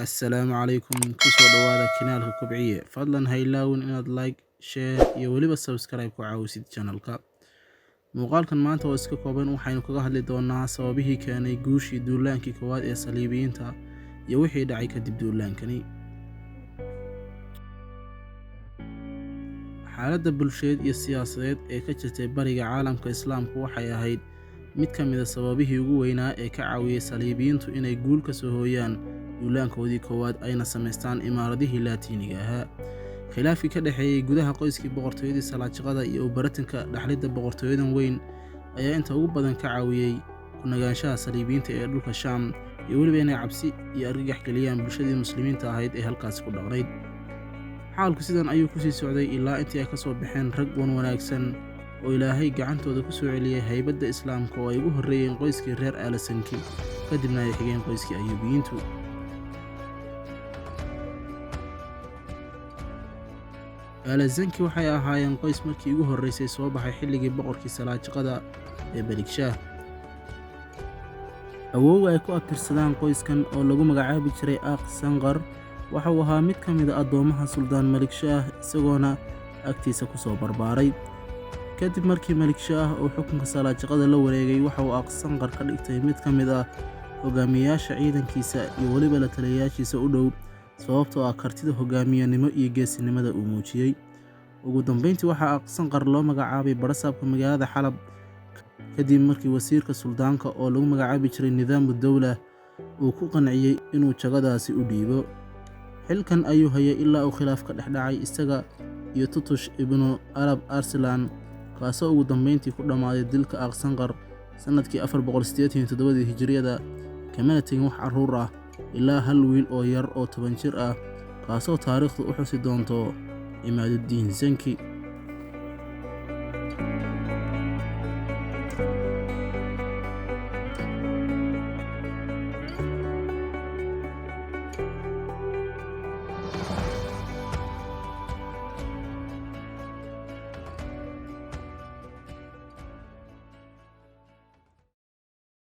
Assalaamu calaykum, kusoo dhawaada kanaalka Kobciye. Fadlan ha ilaawin inaad like, share iyo weliba subscribe ku caawisid channelka. Muuqaalkan maanta oo iska kooban waxaynu kaga hadli doonaa sababihii keenay guushii duulaankii koowaad ee Saliibiyiinta iyo wixii dhacay kadib duulaankani. Xaaladda bulsheed iyo siyaasadeed ee ka jirtay bariga caalamka Islaamku waxay ahayd mid ka mid ah sababihii ugu weynaa ee ka caawiyay Saliibiyiintu inay guul ka soo hooyaan duulaankoodii koowaad ayna samaystaan imaaradihii Laatiiniga ahaa. Khilaafkii ka dhexeeyay gudaha qoyskii boqortooyadii Salaajiqada iyo u baratanka dhaxlidda boqortooyadan weyn ayaa inta ugu badan ka caawiyey ku nagaanshaha Saliibiyiinta ee dhulka Shaam iyo weliba inay cabsi iyo argagax geliyaan bulshadii muslimiinta ahayd ee halkaasi ku dhaqnayd. Xaalku sidan ayuu ku sii socday ilaa intii ay ka soo baxeen rag wan wanaagsan oo Ilaahay gacantooda ku soo celiyey haybadda Islaamka oo ay ugu horreeyeen qoyskii reer Aalasanki, kadibna ay xigeen qoyskii Ayuubiyiintu. Aalazanki waxay ahaayeen qoys markii ugu horreysay soo baxay xilligii boqorkii Salaajiqada ee Baligshaah. Awowga ay ku abtirsadaan qoyskan oo lagu magacaabi jiray Aaq Sanqar waxa uu ahaa mid ka mid ah addoommaha Suldaan Malikshaah, isagoona agtiisa ku soo barbaaray. Kadib markii Malikshaah uu xukunka Salaajiqada la wareegay, waxa uu Aaq Sanqar ka dhigtay mid ka mid ah hogaamiyayaasha ciidankiisa iyo weliba la taliyayaashiisa u dhow, sababtoo ah kartida hogaamiyenimo iyo geesinimada uu muujiyey. Ugu dambeyntii waxaa Aaq Sanqar loo magacaabay barasaabka magaalada Xalab kadib markii wasiirka suldaanka oo lagu magacaabi jiray Nidaamu Dawlah uu ku qanciyey inuu jagadaasi u dhiibo. Xilkan ayuu hayay ilaa uu khilaaf ka dhex dhacay isaga iyo Tutush ibnu Alab Arslan, kaasoo ugu dambeyntii ku dhammaaday dilka Aaq Sanqar sannadkii 487 Hijriyada, kamana tegin wax carruur ah ilaa hal wiil oo yar oo 10 jir ah, kaasoo taariikhdu u xusi doonto Cimaadudiin Zanki.